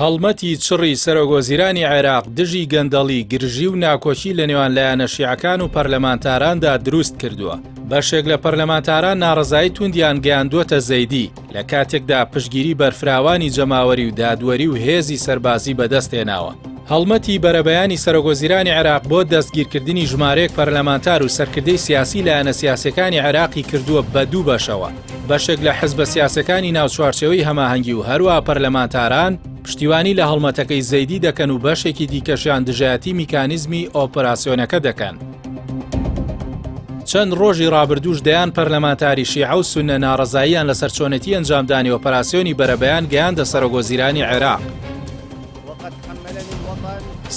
هەڵمەتی چڕی سەرۆکوەزیرانی عێراق دژی گەندەڵی، گرژی و ناکۆکی لەنێوان لایەنە شیعەکان و پەرلەمانتاراندا دروست کردووە. بەشێک لە پەرلەمانتاران ناڕەزایی توندیان گەیاندووەتە زەیدی، لە کاتێکدا پشتگیری بەرفراوانی جەماوەری و دادوەری و هێزی سەربازی بەدەستهێناوە. هەڵمەتی بەرەبەیانی سەرۆکوەزیرانی عێراق بۆ دەستگیرکردنی ژمارەیەک پەرلەمانتار و سەرکردەی سیاسی لایەنە سیاسیەکانی عێراقی کردووە بە دوو بەشەوە، بەشێک لە حزبە سیاسیەکانی ناو چوارچێوەی هەماهەنگی و هەروەها پەرلەمانتاران پشتیوانی لە هەڵمەتەکەی زەیدی دەکەن و بەشێکی دیکەشیان دژایەتی میکانیزمی ئۆپەراسیۆنەکە دەکەن. چەند ڕۆژی ڕابردووش دەیان پەرلەمانتاری شیعە و سوننە ناڕەزاییان لەسەر چۆنێتی ئەنجامدانی ئۆپەراسیۆنی بەرەبەیان گەیاندە سەرۆکوەزیرانی عێراق.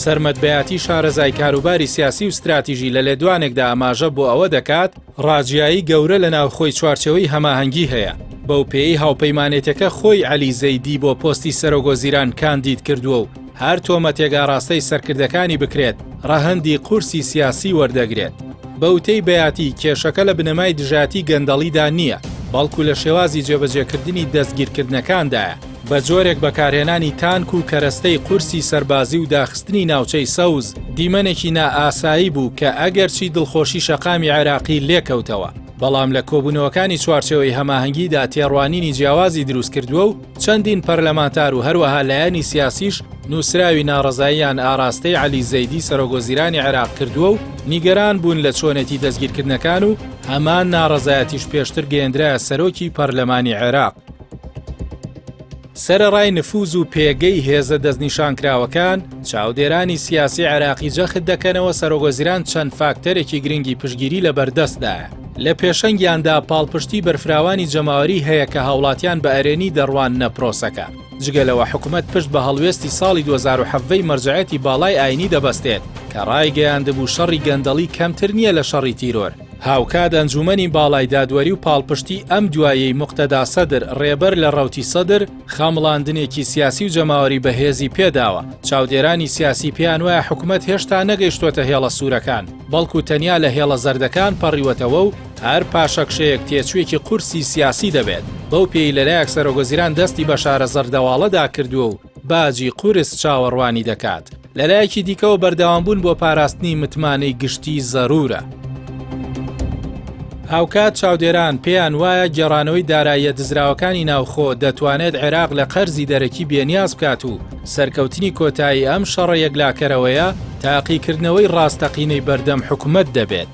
سەرمەد بەیاتی شارەزای کاروباری سیاسی و ستراتیژی لە لێدوانێکدا ئاماژە بۆ ئەوە دەکات، ڕاجیایی گەورە لە ناوخۆی چوارچێوەی هەماهەنگی هەیە، بەو پێیەی هاوپەیمانێتەکە خۆی عەلی زەیدی بۆ پۆستی سەرۆکوەزیران کاندید کردووە و هەر تۆمەتێک ئاراستەی سەرکردەکانی بکرێت، ڕەهەندی قورسی سیاسی وەردەگرێت. بە وتەی بەیاتی، کێشەکە لە بنەمای دژایەتی گەندەڵیدا نییە، بەڵکو لە شێوازی جێبەجێکردنی دەستگیرکردنەکاندایە، بە جۆرێک بەکارهێنانی تانک و کەرەستەی قورسی سەربازی و داخستنی ناوچەی سەوز دیمەنێکی نائاسایی بوو کە ئەگەرچی دڵخۆشی شەقامی عێراقی لێکەوتەوە، بەڵام لە کۆبوونەوەکانی چوارچێوەی هەماهەنگیدا تێڕوانینی جیاوازی دروستکردووە و چەندین پەرلەمانتار و هەروەها لایەنی سیاسیش نووسراوی ناڕەزاییان ئاراستەی عەلی زەیدی سەرۆکوەزیرانی عێراق کردووە و نیگەران بوون لە چۆنێتی دەستگیرکردنەکان و هەمان ناڕەزایەتیش پێشتر گەیەندرایە سەرۆکی پەرلەمانی عێراق. سەرەڕای نفوز و پێگەی هێزە دەستنیشانکراوەکان، چاودێرانی سیاسی عێراقی جەخت دەکەنەوە سەرۆکوەزیران چەند فاکتەرێکی گرنگی پشتگیری لەبەردەستدایە، لە پێشەنگیاندا پاڵپشتی بەرفراوانی جەماوەری هەیە کە هاوڵاتیان بە ئەرێنی دەڕواننە پرۆسەکە. جگە لەوە حکومەت پشت بە هەڵوێستی ساڵی 2017 ی مەرجەعیەتی باڵای ئاینی دەبەستێت کە ڕایگەیاندبوو شەڕی گەندەڵی کەمتر نییە لە شەڕی تیرۆر. هاوکات ئەنجوومەنی باڵای دادوەری و پاڵپشتی ئەم دوایەی موقتەدا سەدر ڕێبەر لە ڕەوتی سەدر، خەمڵاندنێکی سیاسی و جەماوەری بەهێزی پێداوە، چاودێرانی سیاسی پێیان وایە حکومەت هێشتا نەگەیشتووەتە هێڵە سوورەکان، بەڵکو تەنیا لە هێڵە زەردەکان پەڕیوەتەوە و هەر پاشەکشەیەک تێچوویەکی قورسی سیاسی دەبێت، بەو پێیەی لەلایەک سەرۆکوەزیران دەستی بە شارە زەردەواڵەدا کردووە و باجی قورس چاوەڕوانی دەکات. لەلایەکی دیکەوە بەردەوامبوون بۆ پاراستنی متمانەی گشتی زەروورە. هاوکات چاودێران پێیان وایە گێڕانەوەی داراییە دزراوەکانی ناوخۆ دەتوانێت عێراق لە قەرزی دەرەکی بێنیاز بکات و سەرکەوتنی کۆتایی ئەم شەڕە یەکلاکەرەوەیە تاقیکردنەوەی ڕاستەقینەی بەردەم حکومەت دەبێت.